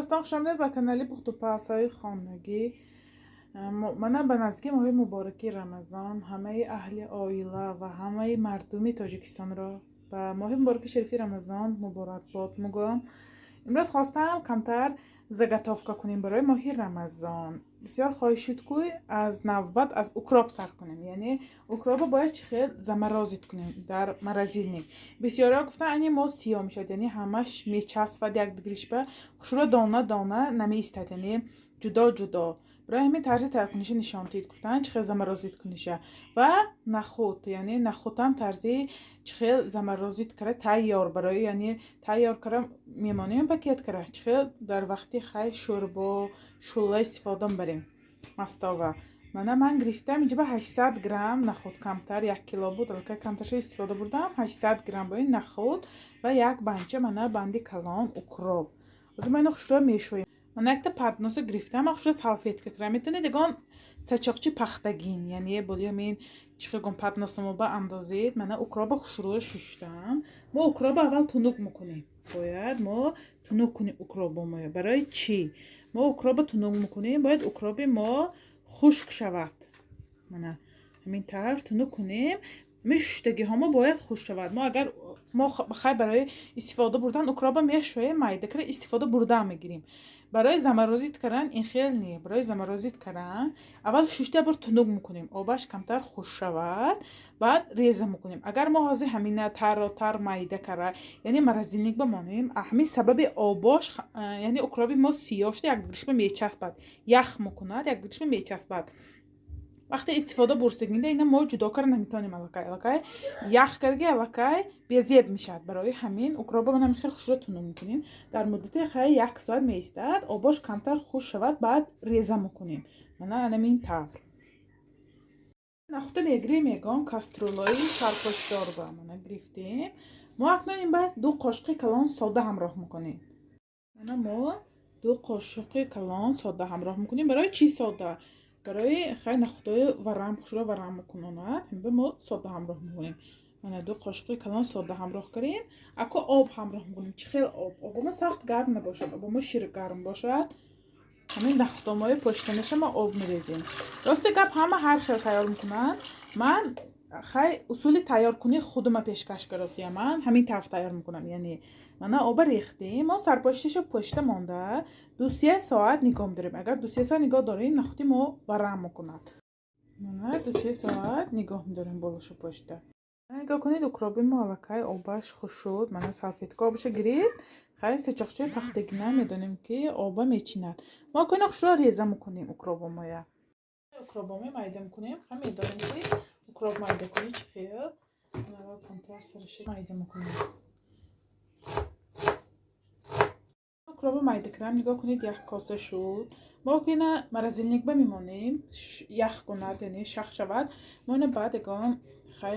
Дӯстон, хушомадед ба канали Пухтупазҳои хонагӣ. Мана, ба наздики моҳи мубораки Рамазон ҳамаи аҳли оила ва ҳамаи мардуми Тоҷикистонро ба моҳи мубораки шарифи Рамазон муборакбод мегӯям. Имрӯз хостам камтар заготовка кунем барои моҳи Рамазон. Бисёр хоҳиш шуд, ку аз навбат аз укроп сар кунем, яъне укропа бояд чӣ хел заморозить кунем дар морозильник. Бисёриҳо гуфтанд, ани мо сиёҳ мешавад, яъне ҳамаш мечаспад якдигаришба, хушрӯ дона дона намеистад, яъне ҷудо ҷудо. Барои ҳамин тарзи тайёркуниша нишон диҳед, гуфтанд, чӣ хел заморозить куниша. Ва нахуд, яъне нахудам тарзи чӣ хел заморозить кара тайёр барои, яъне тайёр кара мемонем, пакет кара, чӣ хел дар вақти хай шӯрбо, шӯла истифода мебарем мастова. Мана, ман гирифтам инҷа ба 800 грамм нахуд, камтар, 1 кило буд, аллакай камтарша истифода бурдам. 800 грамм бо ин нахуд ва як банча, мана, банди калон укроп. Ҳозир ма ино хушрӯ мешӯем. Ман якта подноса гирифтам, ман хушрӯ салфетка кардам. Метавонед ягон сачоқчи пахтагин, яъне боли ҳамин чӣ хел гум, подносамо ба андозед. Мана, укропа хушрӯ шуштам. Мо укропа аввал тунук мекунем. Бояд мо тунук кунем укробомоя. Барои чӣ мо укропа тунук мекунем? Бояд укроби мо хушк шавад. Мана, ҳамин тавр тунук кунем. Ҳамин шуштагиҳо мо бояд хушк шавад. Мо агар мо хай барои истифода бурдан укропа мешӯем, майда кара истифода бурдан мегирем. Барои заморозить кардан ин хел не. Барои заморозить кардан аввал шушта бор тунук мекунем, обаш камтар хушк шавад, баъд реза мекунем. Агар мо ҳозир ҳамина тарро тар майда кара, яъне морозильник бимонем, ҳамин сабаби обош, яъне укроби мо сиёҳ шуда, якдигаришба мечаспад, ях мекунад, якдигаришба мечаспад. Вақте истифода бурсагинда, ина мо ҷудо карда наметавонем, аллакай ях кардаги, аллакай безеб мешавад. Барои ҳамин укропа ман ҳамин хел хушро тунук мекунем. Дар муддати хай як соат меистад, обош камтар хушк шавад, баъд реза мекунем. Мана, анамин тавр нахута мегирем, ягон кастрюлои сарпӯшдорба. Мана, гирифтем. Мо акнун ин баъд 2 қошуқи калон сода ҳамроҳ мекунем. Мана, мо 2 қошуқи калон сода ҳамроҳ мекунем. Барои чӣ сода? Барои хай нахудҳои варам, хушро варам мекунонад, ҳамба мо сода ҳамроҳ мекунем. Мана, 2 қошуқи калон сода ҳамроҳ кардем. Ако об ҳамроҳ мекунем. Чӣ хел об? Обомо сахт гарм набошад, обомо ширгарм бошад. Ҳамин нахудомои пошиданаша мо об мерезем. Рости гап, ҳама ҳар хел тайёр мекунанд. Ман хай усули тайёркунии худума пешкаш каросия. Ман ҳамин тавр тайёр мекунам. Яъне мана, оба рехтем, мо сарпошташа пошида монда 2-се соат нигоҳ медорем. Агар 2-се соат нигоҳ дорем, нахуди мо варам мекунад. Мана, 2-се соат нигоҳ медорем болошу пошида. Нигоҳ кунед, укроби мо аллакай обаш хушк шуд. Мана, салфетка обаша гирифт. Хай сачоқчаи пахтагина медонем, ки оба мечинад. Мо куна хушро реза мекунем укробомоя. Укробомо майда мекунем. Ха, медонем, ки укроп майда кунӣ чӣ хел. Камтар сараша майда мекунем. Укропа майда кардам, нигоҳ кунед, як коса шуд. Мо ина морозильник ба мемонем, ях кунад, яъне шах шавад. Мо ина баъд ягон хай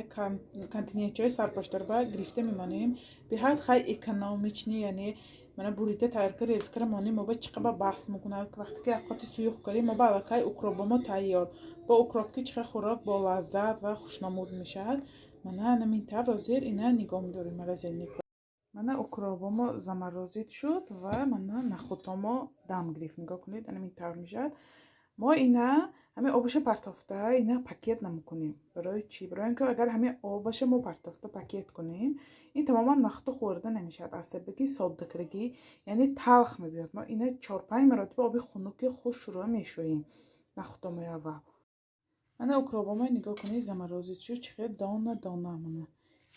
контейнерчаҳои сарпоштдорба гирифта мемонем. Беҳад хай экономичный, яъне мана, бурида тайёр кар, реза кара монем, моба чӣ қадар бас мекунад. Вақте ки авқоти суюқ кардем, моба аллакай укробамо тайёр. Бо укроп ки чӣ қадар хӯрок болаззат ва хушнамуд мешавад. Мана, анамин тавр ҳозир ина нигоҳ медорем морозильник. Мана, укробамо заморозить шуд ва мана, нахудҳомо дам гирифт. Нигоҳ кунед, анамин тавр мешавад. Мо ина ҳамин обаша партофта ина пакет намекунем. Барои чӣ? Барои ин ки агар ҳамин обаша мо партофта пакет кунем, ин тамоман нахуду хӯрда намешавад, аз сабаби соддакарагӣ, яъне талх мебиёд. Мо ина чор-панҷ маротиба оби хунуки хушрӯ мешӯем нахудомои аввал. Мана, укробомои нигоҳ кунед, заморозить шуд, чӣ хел дона дона. Мана,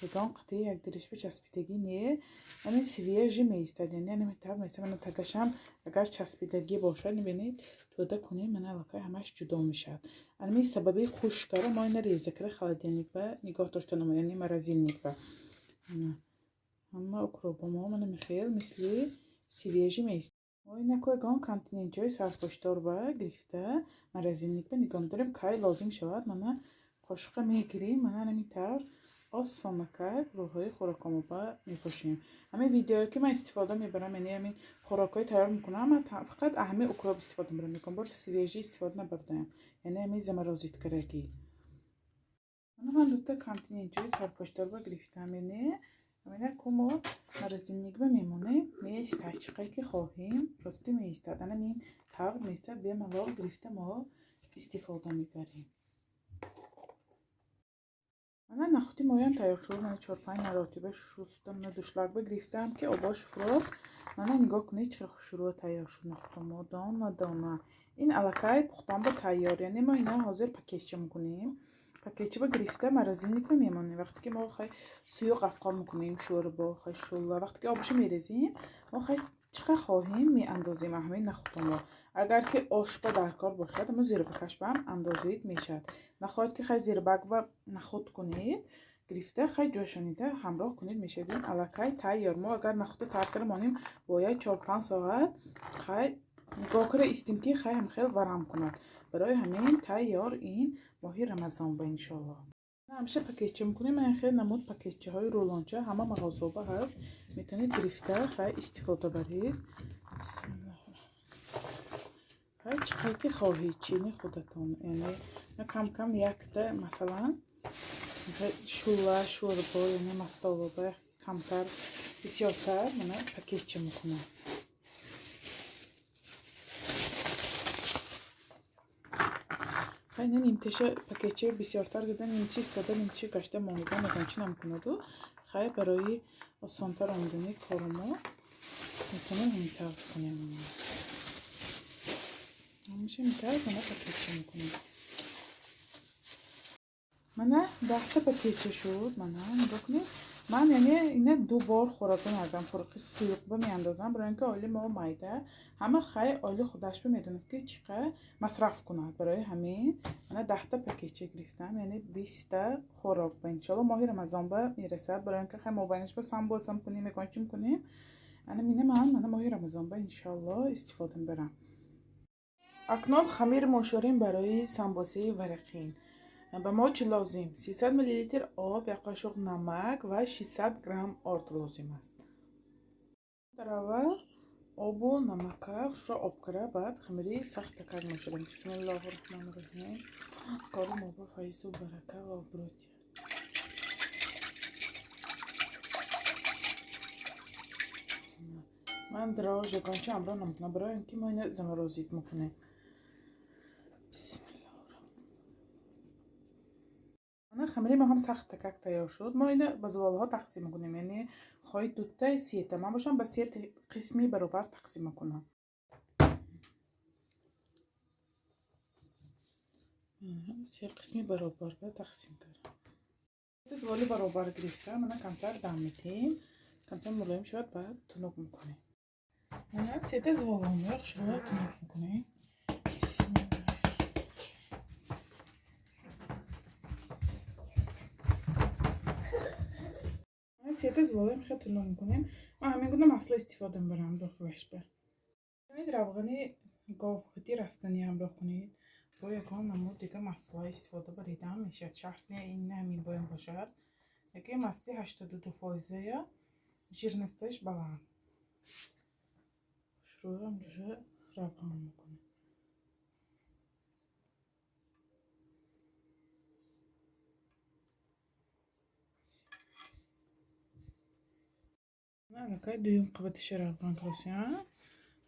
ягон қитъаи якдиришба часпидагӣ не, ҳамин свежий меистад, яъне ҳамин тавр меистад. Мана, тагашам агар часпидагӣ бошад, мебинед, тӯда кунем, мана, аллакай ҳамааш ҷудо мешавад. Ҳамин сабаби хушкара мо ина реза кара холодильник ба нигоҳ дошта намоем, яъне морозильник ба. Ҳама укробамо мана михел мисли свежий меистад. Мо инако ягон контейнерчаҳои сарпӯшдор ба гирифта морозильник ба нигоҳ медорем. Кай лозим шавад, мана, қошуқа мегирем, мана, ҳамин тавр осонакак роҳҳои хӯрокомоба мепошем. Ҳамин видеое ки ман истифода мебарам, яъне ҳамин хӯрокҳои тайёр мекунам, ман фақат ҳамин укроп истифода мебарам, ягон бор свежий истифода набардаям, яъне ҳамин заморозить карагӣ. Мана, ман дута контейнерчаҳои сарпӯшдорба гирифтам, яъне Ҳамина ку мо морозильник ба мемонем, меистад, чӣ қадр ки хоҳем, ростӣ меистад. Ана ин тавр меистад, бемалол гирифта мо истифода мебарем. Мана нахути моям тайёр шуд. Мана 4-5 маротиба шустам, мана душлак ба гирифтам, ки обош фурод. Мана нигоҳ кунед, чӣ хушрӯ тайёр шуд нахути мо, дона дона. Ин аллакай пухтан ба тайёр, яъне мо ина ҳозир пакетча мекунем. Пакетча ба гирифта морозильник ба мемонем. Вақте ки мо хай суюқ афқон мекунем, шӯрбо, хай шӯла, вақте ки обашо мерезем, мо хай чӣ қадр хоҳем меандозем ҳамин нахутонро. Агар ки ошба дар кор бошад, мо зирбакашба ҳам андозид мешавад. Нахоҳед ки хай зирбакба нахут кунед, гирифта хай ҷошонида ҳамроҳ кунед мешавад. Ин аллакай тайёр. Мо агар нахута тар карда монем, бояд 4-5 соат хай нигоҳ карда истем, ки хай ҳамхел варам кунад. Барои ҳамин тайёр ин моҳи Рамазон ба иншоаллоҳ. Ҳамеша пакетча мекунем. Ман хеле намуд пакетчаҳои рулонча ҳама мағозаҳо ҳаст. Метавонед гирифта хай истифода баред. Бисмиллоҳ. Хай чӣ қадр ки хоҳед, чини худатон. Яъне кам-кам якта, масалан, шӯла, шӯрбо, яъне мастолоба камтар, бисёртар мана пакетча мекунам. Хай ина нимтеша пакетча бисёртар гирда, нимчи истифода, нимчи гашта монда, мегӯям чӣ намкунаду. Хай барои осонтар омадани кору мо метавонем ҳамин тавр кунем. Ҳамеша ин тавр мана пакетча мекунем. Мана 10та пакетча шуд. Мана нигоҳ кунед. Ман яъне ина 2 бор хӯрокро меандозам. Хӯроки суюқба меандозам, барои ин ки оили мо майда, ҳама хай оили худашба медонад, ки чӣ қадр масраф кунад. Барои ҳамин мана 10та пакетча гирифтам, яъне 20та хӯрок ба иншоаллоҳ моҳи Рамазон ба мерасад. Барои ин ки хай мобайнашба самбоса мекунем, ягон чӣ мекунем. Ана мина ман мана моҳи Рамазон ба иншоаллоҳ истифода мебарам. Акнун хамир мошорем барои самбосаи варақин. Ба мо чӣ лозим? 300 миллилитр об, як қошуқ намак ва 600 грамм орд лозим аст. Дар аввал обу намака хушро об кара, баъд хамири сахтакак мешорем. Бисмиллоҳи раҳмони раҳим. Кори мо ба файзу барака ва обрӯ. Ман дрожж ягонча ҳамроҳ намекунам, барои ин ки мо ина заморозить мекунем. Мана хамири мо ҳам сахтакак тайёр шуд. Мо ина ба зуволҳо тақсим мекунем, яъне хоҳед дута, сета. Ман бошам ба се қисми баробар тақсим мекунам. Се қисми баробар тақсим кардам. Зуволи баробар гирифта, мана камтар дам метиҳем, камтар мулоим шавад, баъд тунук мекунем. Мана сета зуволонро хушрӯ тунук мекунем. Сета зуволаем хеле тунук мекунем. Ман ҳамин гуна масла истифода мебарам дохилашба. Метавонед равғани говхӯти растанӣ ҳамроҳ кунед. Бо ягон намуд дига масла истифода баридан мешавад. Шарт не ин ҳамин бояд бошад. Яке масли 82%-я жирносташ баланд. Хушрӯ ҳамҷура равған мекунем. Аллакай дуюм қабатиша равған кардосям.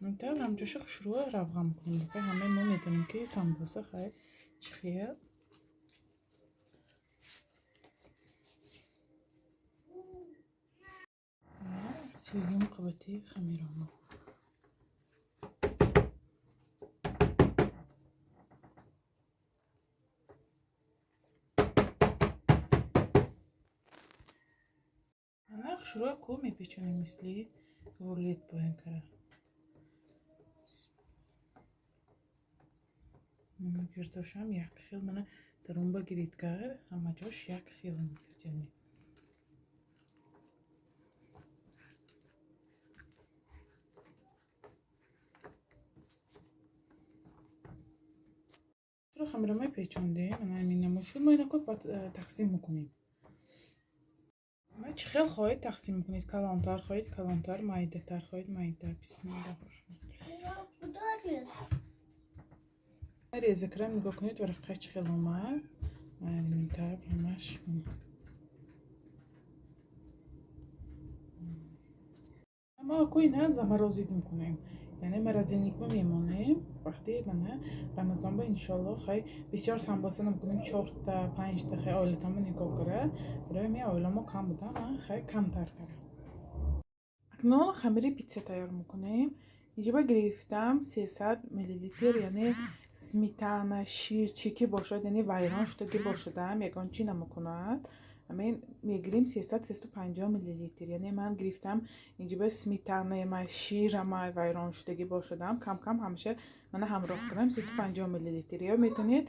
Мантар ҳамҷоша хушрӯ равған мекунем. Аллакай ҳамаи мо медонем, ки самбоса хай чӣ хел. Сеюм қабати хамиромо. Мана хушрӯ ку мепечонем, мисли рулет боян кара. Гирдошам як хел, мана дарунба гирид кар, ҳама ҷош як хел мекардем. Хамиро мепечондем, мана ҳамин намуд шуд. Мо инако тақсим мекунем. Чӣ хел хоҳед тақсим мекунед? Калонтар хоҳед, калонтар, майдатар хоҳед, майда. Бисмиллоҳ. Реза кардам, нигоҳ кунед, варақаи чӣ хел омад. Мана ҳамин тавр ҳамаш. Мо аку ина заморозить мекунем, яъне морозильник ба мемонем. Вақти мана Рамазон ба, иншолло, хай, бисёр самбоса намекунем, чорта, панҷта, хай, оилатонба нигоҳ кара. Барои ҳамин оиламо кам буда, ман, хай, камтар кардам. Акнун хамири питса тайёр мекунем. Инҷоба гирифтам 300 миллилитр, яъне сметана, шир, чӣ ки бошад, яъне вайрон шудагӣ бошадам, ягон чӣ намекунад. Ҳамин мегирем 300-350 миллилитр. Яъне ман гирифтам инҷоба сметанаема, ширама вайрон шудагӣ бошадам, кам кам ҳамеша мана ҳамроҳ кунам, 350 миллилитр. Ё метавонед,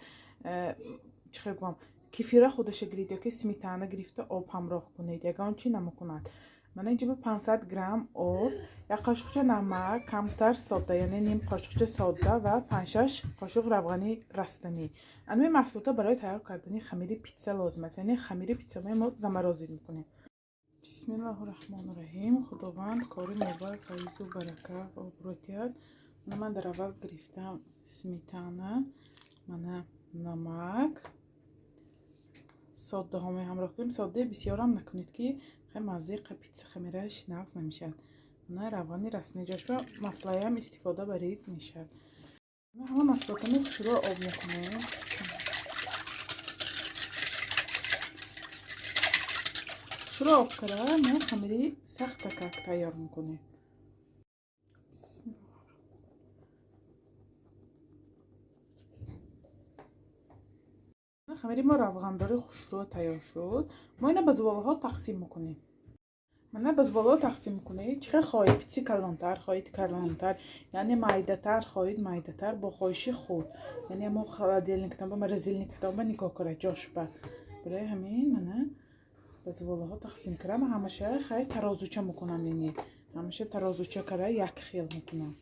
чӣ хел гӯям, кефира худаша гиред ё ки сметана гирифта, об ҳамроҳ кунед, ягон чӣ намекунад. Мана инҷоба 500 грамм орд, як қошиқча намак, камтар сода, яъне ним қошиқча сода ва панҷшаш қошиқ равғани растанӣ. Анами маҳсулотҳо барои тайёр кардани хамири питса лозим аст, яъне хамири питсаҳои мо заморозить мекунем. Бисмиллаҳу раҳмону раҳим. Худованд кори моба файзу барака ва обрӯ диҳад. Мана, ман дар аввал гирифтам сметана, мана намак, содаҳо меҳамроҳ кунем. Содаи бисёрам накунед, ки маззаи питса хамираш нағз намешавад. Мана равғани растанӣ, ҷошба маслаям истифода барид мешавад. Ҳама маҳсулотро хушрӯ об мекунем. Хушрӯ об карда, мо хамири сахтакак тайёр мекунем. Хамири мо равғандори хушрӯ тайёр шуд. Мо ина ба зуволаҳо тақсим мекунем. Мана, ба зуволаҳо тақсим мекунед. Чӣ хел хоҳед: питси калонтар хоҳед, калонтар, яъне майдатар хоҳед, майдатар, бо хоҳиши худ. Яъне мо холодильниктон ба, морозильниктон ба нигоҳ кунед ҷошба. Барои ҳамин мана ба зуволаҳо тақсим кардам. Ҳамаша, хай, тарозуча мекунам, яъне ҳамаша тарозуча карда, як хел мекунам.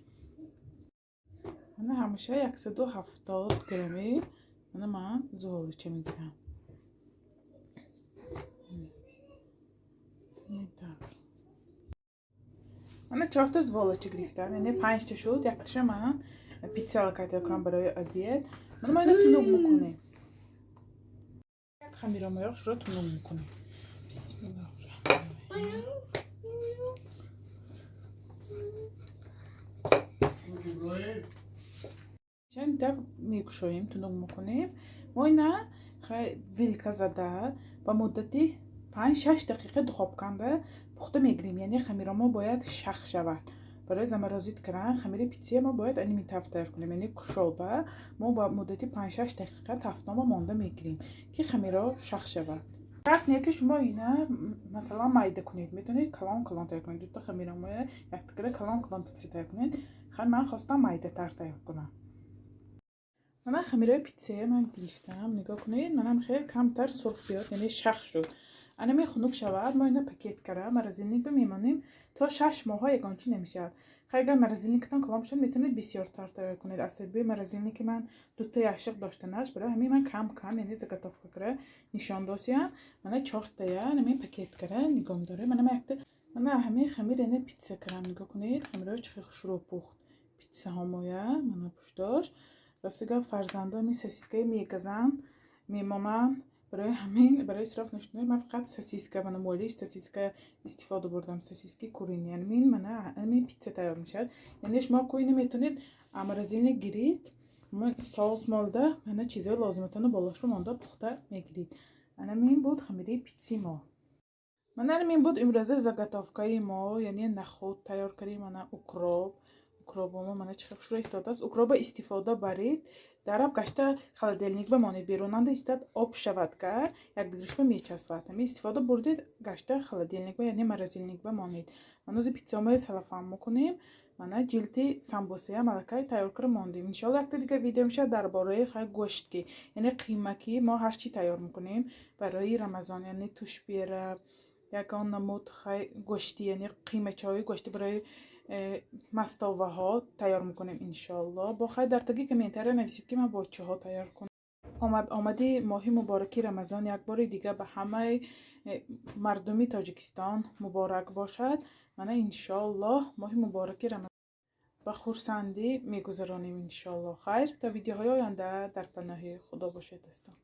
Мана, ҳамаша 170 грамми мана ман зуволача мегирам. Ин тавр. Мана, чорта зуволача гирифтам, яъне панҷта шуд, якташа ман питсала тайёр кунам барои обед. Мана, мо ина тунук мекунем. Як хамиромоёқ шуро тунук мекунем. Бисмиллоҳи раҳмони раҳим. Чанд даф мекушоем, тунук мекунем. Мо ина вилка зада ба муддати 5-6 дақиқа духобканда пухта мегирем. Яъне хамиро мо бояд шах шавад. Барои заморозить кардан хамири питсия мо бояд аними тавр тайёр кунем, яъне кушода мо ба муддати 5-6 дақиқа тафтонба монда мегирем, ки хамиро шах шавад. Шарт не ки шумо ина, масалан, майда кунед, метавонед калон калон тайёр кунед, дута хамиромоя яктакара калон калон питса тайёр кунед. Хай, ман хостам майдатар тайёр кунам. Мана, хамирои питсая ман гирифтам, нигоҳ кунед, манам хеле камтар сурх биёд, яъне шах шуд. Анаме хунук шавад, мо ина пакет кара морозильник ба мемонем, то 6 моҳҳо ягон чӣ намешавад. Хай, агар морозильниктон калон бошад, метавонед бисёртар тайёр кунед. Аз сабаби морозильники ман дута ящик доштанаш, барои ҳамин ман кам кам, яъне заготовка кара нишон досиям. Мана, чортая ҳамин пакет кара нигоҳ медорем. Мана, ман якта, мана ҳамин хамир, яъне питса карам. Нигоҳ кунед, хамирои чӣ хел хушрӯ пухт питсаҳомоя. Мана, пуштош. Рости гап, фарзандони сосискаи мегазанд, мемонанд. Барои ҳамин, барои исроф нашудан, ман фақат сосиска, мана, моли сосиска истифода бурдам, сосиски куриный. Ҳамин, мана, ҳамин питса тайёр мешавад. Яъне шумо куини метавонед морозильник гирид, соус молда, мана, чизҳои лозиматонро болошба монда пухта мегирид. Анамин буд хамири питси мо. Мана, ҳамин буд имрӯза заготовкаи мо, яъне нахуд тайёр кардем. Мана, укроп, укробомо, мана, чӣ хел хушрӯ истодааст. Укроба истифода баред, дараб гашта холодильник ба монед, берунанда истад, об шавад, гар якдигаришба мечаспад. Ҳамин истифода бурдед, гашта холодильник ба, яъне морозильник ба монед. Манози питсаомои салафан мекунем. Мана, ҷилди самбусаям аллакай тайёр карда мондем. Иншоалло, якта дига видео мешавад дар бораи, хай, гӯшт, ки яъне қимакӣ мо ҳар чӣ тайёр мекунем барои Рамазон, яъне тушбера, ягон намуд, хай, гӯштӣ, яъне қимачаҳои гӯштӣ барои мастоваҳо тайёр мекунем, иншоалло. Бо хай, дар таги комментария нависед, ки ман бо чиҳо тайёр кунам. Омад омади моҳи мубораки Рамазон як бори дига ба ҳамаи мардуми Тоҷикистон муборак бошад. Мана, иншоаллоҳ, моҳи мубораки Рамазон ба хурсандӣ мегузаронем, иншоалло. Хайр, то видеоҳои оянда дар паноҳи Худо бошед, дӯстон.